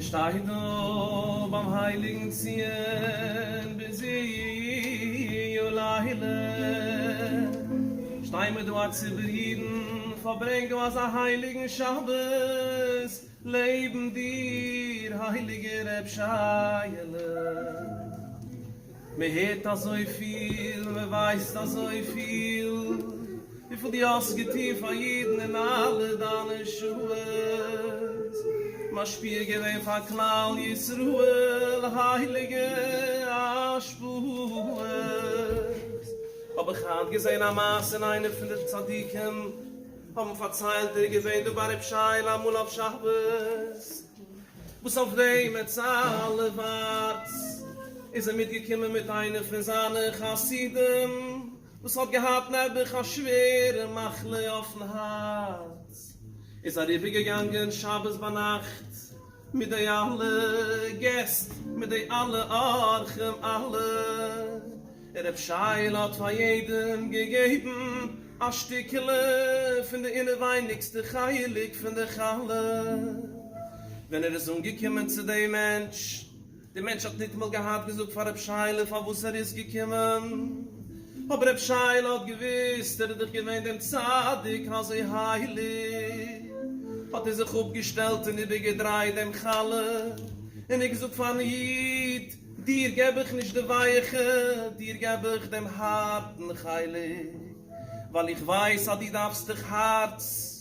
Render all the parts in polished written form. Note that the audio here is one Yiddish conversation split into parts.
מען שטייט דא ביים הייליגן ציון בזיו לילה, שטיי מיר דא א ציבור אידן, פארברענג דא אזא הייליגן שבת, לעבן דיר הייליגער ר' שייעלע. מען הערט אזויפיל, מען ווייסט אזויפיל, וויפיל דו האסט געטון פאר אידן אין אלע דיינע שעות, משפיע געווען פאר כלל ישראל הייליגע השפעות. האב איך היינט געזען א מעשה אין איינער פון די צדיקים האבן פארציילט, ער איז געווען דא ביי ר' שייעלע אמאל אויף שבת, וואס אויף דעם עטס אלע ווארטס, איז ער מיטגעקומען מיט איינער פון זיינע חסידים וואס האט געהאט נעבעך א שווערע מחלה אויפן הארץ, איז אריבערגעגאנגען שבת ביינאכט מיט די אלע געסט, מיט די אלע אורחים אלע, און ר' שייעלע האט פאר יעדעם געגעבן א שטיקעלע פון די אינעווייניגסטע חלק פון די חלה. ווען ער איז אנגעקומען צו דעם מענטש, דער מענטש האט ניטאמאל געהאט געזאגט פאר ר' שייעלע פארוואס ער איז געקומען, אבער ר' שייעלע האט געוואוסט ער איז דאך געווען דעם צדיק אזוי הייליג, האט ער זיך אפגעשטעלט און איבערגעדרייט דעם חלה, און ער געזאגט פארן איד, דיר געב איך נישט די ווייעכע, דיר געב איך דעם הארטן חלק, ווייל איך ווייס אז דו דארפסט דיך הארץ,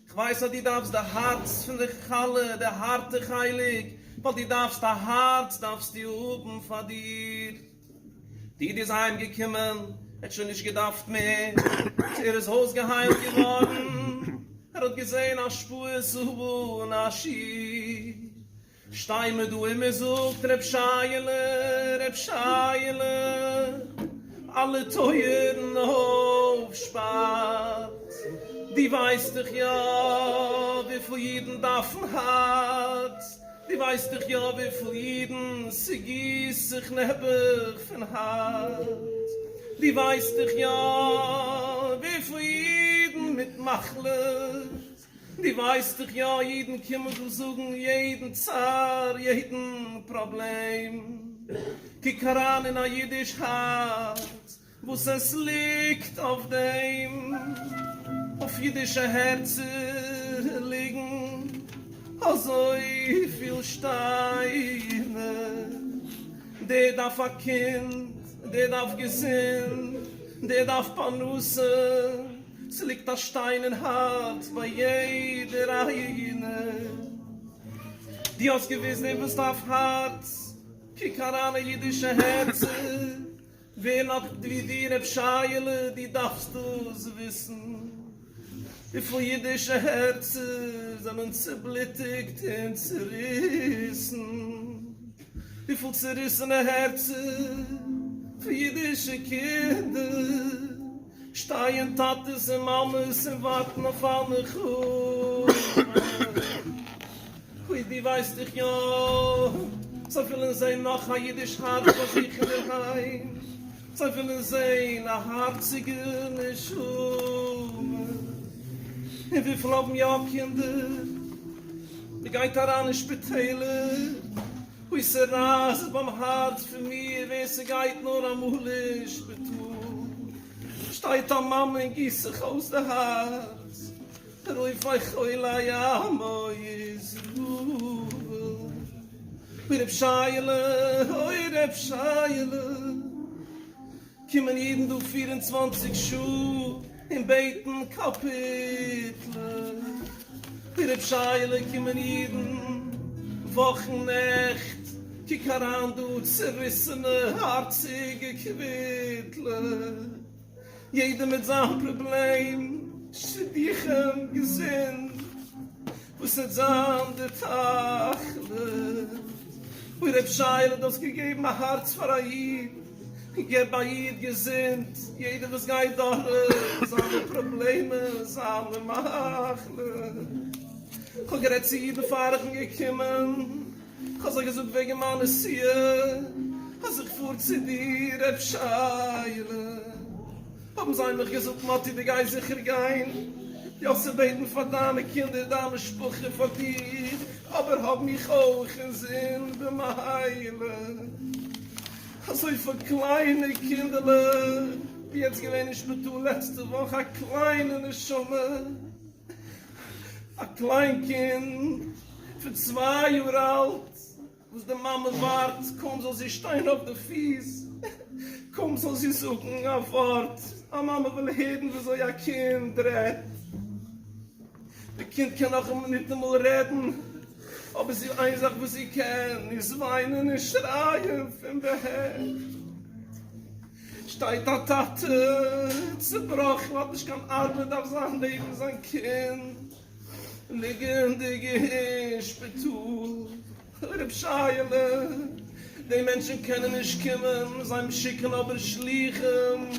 איך ווייס אז דו דארפסט די הארץ פון די חלה, די הארטע חלק, ווייל דו דארפסט א הארץ דארפסטו האבן פאר דיר. די איד איז אהיים געקומען, ער האט שוין נישט געדארפט מער, ער איז אויסגעהיילט געווארן, ער האט געזען השפעות אן א שיעור. שטיי מיר דא און מען זאגט ר' שייעלע ר' שייעלע אלע טויערן אויפשפארט דו ווייסט דאך יא וויפיל אידן דארפן הארץ דו ווייסט דאך יא וויפיל אידן ס'גיסט זיך נעבעך פון הארץ דו ווייסט דאך יא וויפיל אידן מיט מחלות דו ווייסט דאך יא אידן קומען דא זאגן יעדן צער יעדן פראבלעם, קוק אריין אין א אידיש הארץ וואס עס ליגט אויף דעם, אויף אידישע הערצער ליגן אזויפיל שטיינער, דער דארף א קינד, דער דארף געזונט, דער דארף פרנסה. ס'ליגט א שטיין אין הארץ ביי יעדער איינער. דו האסט געוויסט דעם וואס דארף הארץ, קוק אריין אין אידישע הערצער, ווער נאך ווי דיר ר' שייעלע, דו דארפסט דאס וויסן, וויפיל אידישע הערצער זענען צובלוטיגט און צוריסן, וויפיל צוריסענע הערצער פון אידישע קינדער. שטייען טאטעס און מאמעס און ווארטן אויף א נחמה. אוי דו ווייסט דאך יא, זיי ווילן זען נאך א אידיש הארץ ביי זיך אינדערהיים, זיי ווילן זען א הארציגע נשמה. און וויפיל האבן יא קינדער? מען גייט אריין אין שפיטעלער, אוי ס'רייסט ביים הארץ פון מיר ווער ס'גייט נאר אמאל אין שפיטאל. שטייט א מאמע און גיסט זיך אויס די הארץ, רופא חולי עמו ישראל. אוי ר' שייעלע, אוי ר' שייעלע, קומען אידן דא 24 שעה און בעטן קאפיטלעך. אוי ר' שייעלע, קומען אידן וואכן נעכט, קוק אריין דא צעריסענע הארציגע קוויטלעך, יעדער מיט זיין פראבלעם, שידוכים, געזונט, וואס וועט זיין די תכלית? אוי ר' שייעלע דו האסט געגעבן א הארץ פאר א איד, געב א איד געזונט, יעדער וואס גייט דורך זיינע פראבלעמען, זיינע מחלות, כ'האב גערעדט צו אידן פאר איך בין געקומען, כ'האב זיי געזאגט וועגן מיין נסיעה אז איך פאר צו דיר ר' שייעלע, האבן זיי מיך געזאגט מאטי דו גייסט זיכער גיין, יא צו בעטן פאר דיינע קינדער, דיין משפחה, פאר דיר. אבער האב מיך אויך אינזין במילא. אזויפיל קליינע קינדערלעך ווי יעצט געווען אין שפיטאל לעצטע וואך א קליינע נשמה, א קליין קינד פון צוויי יאר אלט וואס די מאמע ווארט קוים זאל זי שטיין אויף די פיס, קוים זאל זי זאגן א ווארט, א מאמע וויל הערן וויאזוי א קינד רעדט, די קינד קען נאך ניטאמאל רעדן, אבער זי איין זאך וואס זי קען איז וויינען און שרייען פון בעט. שטייט א טאטע צובראכן האט נישט קיין ארבעט דארף זיין נעבן זיין קינד ליגענדיג אין שפיטאל. ר' שייעלע, די מענטשן קענען נישט קומען, זיי שיקן אבער שליחים,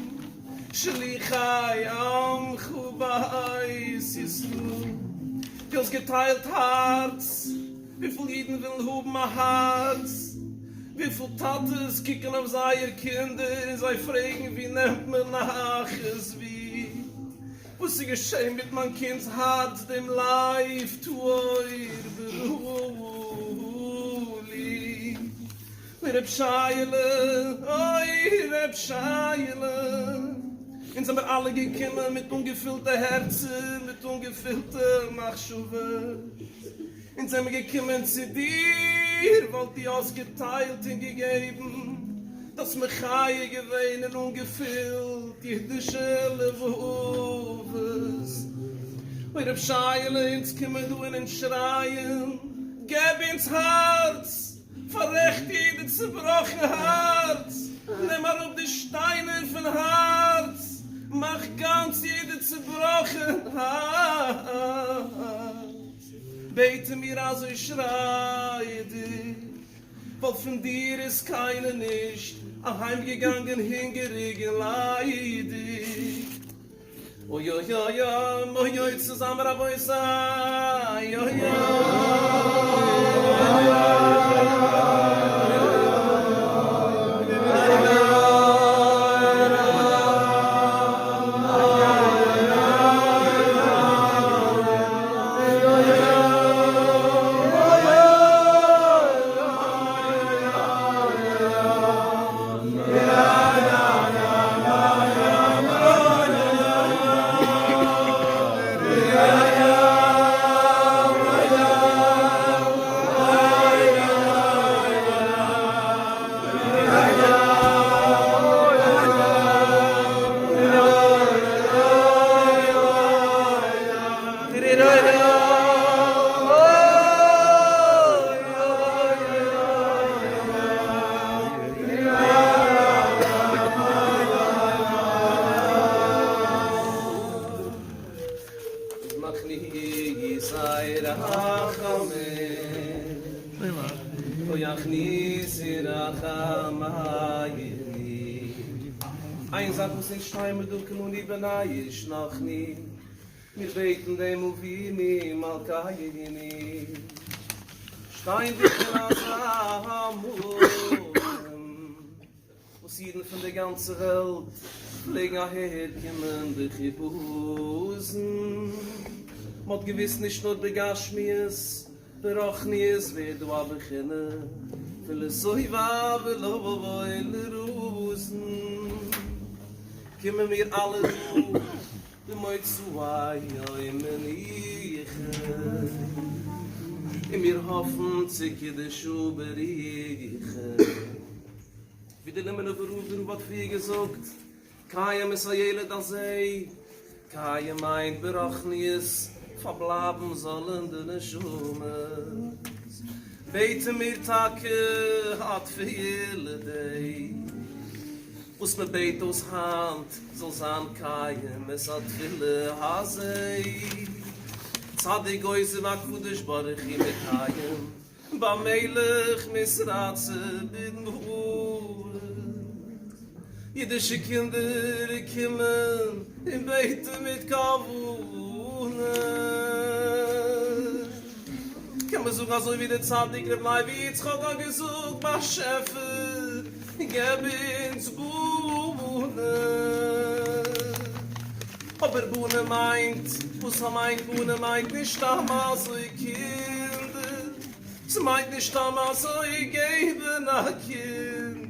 שליחי עמך בית ישראל. דו האסט געטיילט הארץ, וויפיל אידן ווילן האבן א הארץ, וויפיל טאטעס קוקן אויף זייער קינדער און זיי פרעגן ווי נעמט מען נחת, ווי, וואס איז געשען מיט מיין קינד'ס הארץ, דעם לב טהור ברא לי. ר' שייעלע, אוי ר' שייעלע, אונז זעמיר אלע געקומען מיט אנגעפילטע הערצער, מיט אנגעפילטע מחשבות, אונז זעמיר געקומען צו דיר ווייל דו האסט געטיילט און געגעבן, דו האסט מחיה געווען און אנגעפילט אידישע לבבות. אוי ר' שייעלע, אונז קומען דא און אונז שרייען, געב אונז הארץ! פאררעכט יעדע צובראכן הארץ, נעם אראפ די שטיינער פון הארץ, מאך גאנץ יעדע צובראכן הארץ, בעטן מיר אזוי שרייעדיג, ווייל פון דיר איז קיינער נישט אהיימגעגאנגען הונגעריג און ליידיג. אוי אוי אוי אוי אוי צוזאמען רבותי אוי אוי. איין זאך וואס אונז שטייען מיר דא כולנו בני איש נחנו, מיר בעטן דעם אבינו מלכינו, שטייענדיג אין אזא מקום וואס אידן פון די גאנצע וועלט פלעגן אהער קומען בחיפזון, מ'האט געוואוסט נישט נאר בגשמיות, ברוחניות ווערט דא א בחינה פון לשובע ולא לרזון, קומען מיר אלע דא במוצאי יום מנוחה, און מיר האפן צו קידושא בריך הוא, ווי די לימינובער רב דער רב האט פריער געזאגט, קיים את הילד הזה, קיים מיינט ברוחניות, פארבלייבן זאלן די נשמות, בעטן מיר טאקע א תפילה די וואס מען בעט אויס היינט זאל זיין קיים את התפילה הזה, צדיק גוזר והקדוש ברוך הוא מקיים, במלך מתרצה בדמעות, אידישע קינדער קומען און בעטן מיט כוונה, קען מען זאגן אזוי ווי דער צדיק ר' לוי יצחק האט געזאגט, באשעפער געב אונז בונה. אבער בונה מיינט וואס? מיינט בונה מיינט נישט סתם אזוי קינדער. ס'מיינט נישט סתם אזוי געבן א קינד,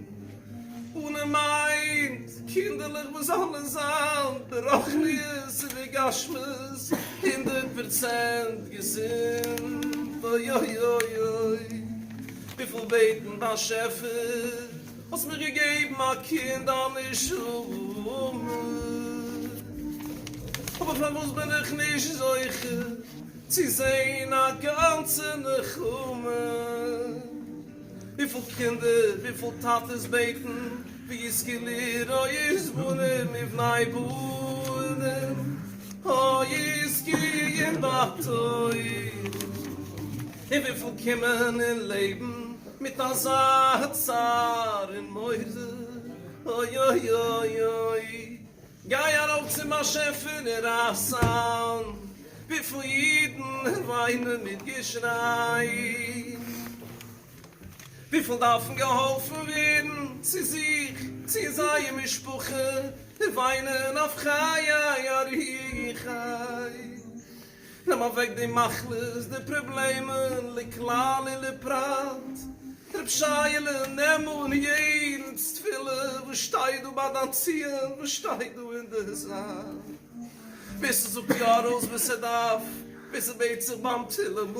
בנים מיינט קינדערלעך וואס זאלן זיין ברוחניות און בגשמיות 100% געזונט, אוי אוי אוי אוי וויפיל בעטן באשעפער האסט מיר געגעבן א קינד א נשמה, אבער פארוואס בין איך נישט זוכה צו זען א גאנצע נחמה? וויפיל קינדער, וויפיל טאטעס בעטן ויזכו לראות בנים ובני בנים, העוסקים בתורה, און וויפיל קומען אין לעבן מיט אזא צער און מורא, אוי אוי אוי אוי, גיי ארויף צום באשעפער און רייס איין, וויפיל אידן וויינען מיט געשריי, וויפיל דארפן געהאלפן ווערן צו זיך, צו זייער משפחה, און וויינען אויף חיי אריכי. נעם אוועק די מחלות, די פראבלעמען, לכלל ולפרט. רב שייעלע, נעם אן יעדנס תפילה וואס שטייט דא ביי דיין ציון, וואס שטייט דא אין די זייט. ווער ס'זאגט יא ארויס וואס ס'דארף, ווער ס'בעט זיך ביים תהילים'ל,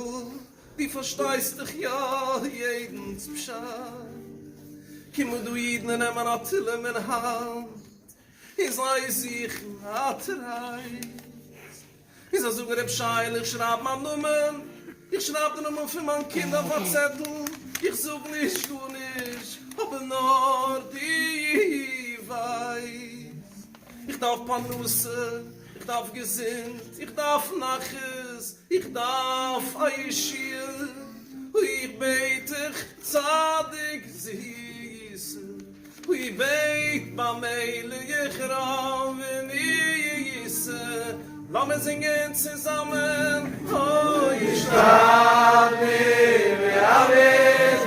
דו פארשטייסט דאך יא יעדנס פשט. קומען דא אידן און נעמען א תהילים אין האנט, און זיי זוכן א טרייסט. און זיי זאגן רב שייעלע איך שרייב מיין נאמען, איך שרייב די נאמען פון מיין קינד אויף א צעטל, איך זאג נישט גארנישט, אבער נאר דו ווייסט. איך דארף פרנסה, איך דארף געזונט, איך דארף נחת, איך דארף א ישועה, איך בעט דיך צדיק זיסער, איך בעט ביים מלך רם ונישא, לאמיר זינגען צוזאמען, אוי שטארק ואמיץ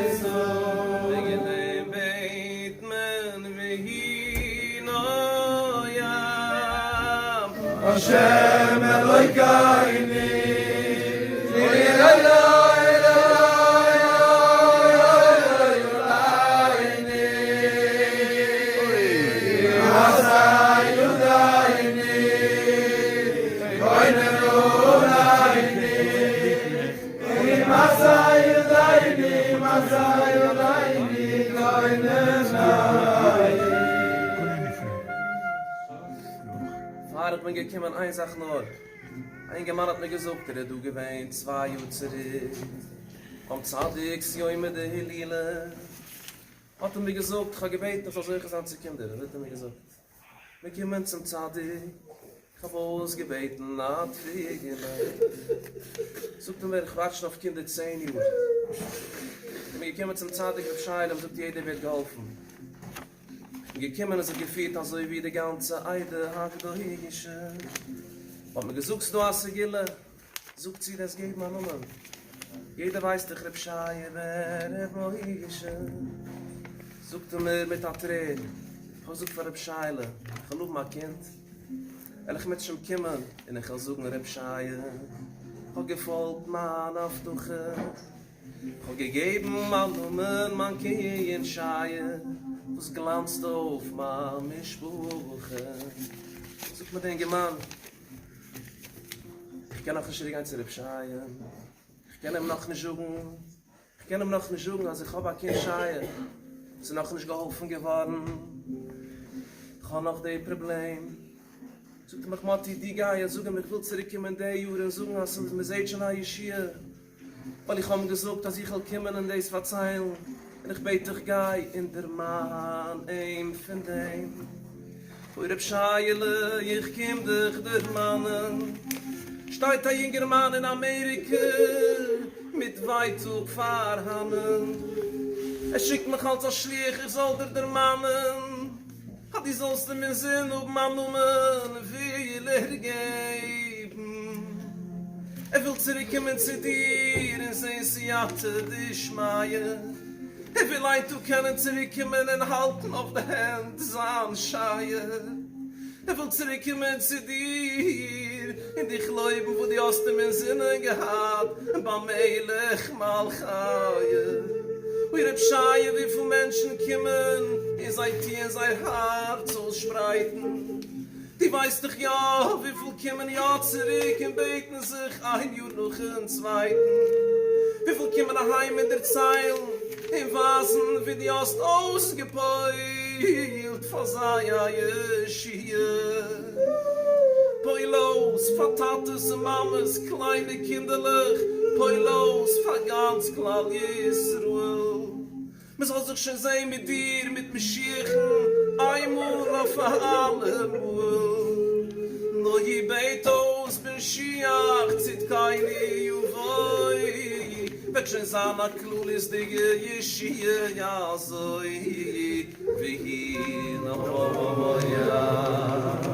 וועגן דעם בעט מען ויהי נועם. השם אלוקינו פאר איך בין געקומען איין זאך נאר, א אינגערמאן האט מיר געזאגט ער איז דא געווען 2 יאר צוריק ביים צדיק'ס יומא דהילולא, האט ער מיר געזאגט, כ'האב געבעטן איך זאל זוכה זיין צו קינדער, אזוי האט ער מיר געזאגט, מיר קומען צום צדיק, כ'האב אויסגעבעטן א תפילה, זאגט ער מיר איך ווארט שוין אויף קינדער 10 יאר, איך בין געקומען צום צדיק ר' שייעלע, מ'זאגט יעדער ווערט געהאלפן, איך בין געקומען און זיך געפירט אזוי ווי די גאנצע עדה הקדושה, האט מיר געזאגט ס'דא א סגולה, זאגט זי דאס געבן א נאמען, יעדער ווייסט דאך ר' שייע בן ר' משה, זאגט ער מיר מיט א טרער, איך האב געזאגט פאר ר' שייעלע, איך וועל האבן א קינד, וועל איך מיט שוין קומען און איך וועל זאגן ר' שייע, איך האב געפאלגט מיין הבטחה, איך האב געגעבן מיין נאמען מיין קינד שייע, וואס גלאנצט אויף מיין משפחה, זאגט מיר דער אינגערמאן, איך קען נאכנישט צוריק גיין צו רב שייע, איך קען אים נאכנישט זאגן, איך קען אים נאכנישט זאגן אז איך האב א קינד שייע. ס'איז נאכנישט געהאלפן געווארן, כ'האב נאך די פראבלעם. זאגט ער מיך מאטי דו גיי און זאג אים איך וויל צוריק קומען די יאר און זאגן אז מ'זעהט שוין א ישועה, ווייל איך האב אים געזאגט אז איך וועל קומען און דאס פארציילן, און איך בעט דיך גיי און דערמאן אים פון דעם. אוי ר' שייעלע איך קום דיך דערמאנען, שטייט א יונגערמאן אין אמעריקע מיט ווייטאג פארהאנען, ער שיקט מיך אלס א שליח איך זאל דיר דערמאנען, אז דו זאלסט אים אינזין האבן א נאמען וויל ער געבן, ער וויל צוריק קומען צו דיר און זען סייעתא דשמיא, ער וויל איין טאג קענען צוריק קומען און האלטן אויף די הענט זיין שייע, ער וויל צוריק קומען צו דיר און דיך לויבן וואס דו האסט אים אינזינען געהאט ביים מלך מלכיה. אוי רב שייע וויפיל מענטשן קומען און זיי טוען זייער הארץ אויסשפרייטן, דו ווייסט דאך יא וויפיל קומען יא צוריק און בעטן זיך איין יאר נאכן צווייטן, וויפיל קומען אהיים און דערציילן און ווייזן ווי דו האסט אויסגעפועלט פאר זיי א ישועה. פועל אויס פאר טאטעס און מאמעס, קליינע קינדערלעך, פועל אויס פאר גאנץ כלל ישראל, מען זאל זיך שוין זען מיט דיר מיט משיח'ן איינמאל אויף אלעמאל, נאר י בעט אויס משיח צדקינו יבוא, וועט שוין זיין א כללית'דיגע ישועה אזוי והנה היה.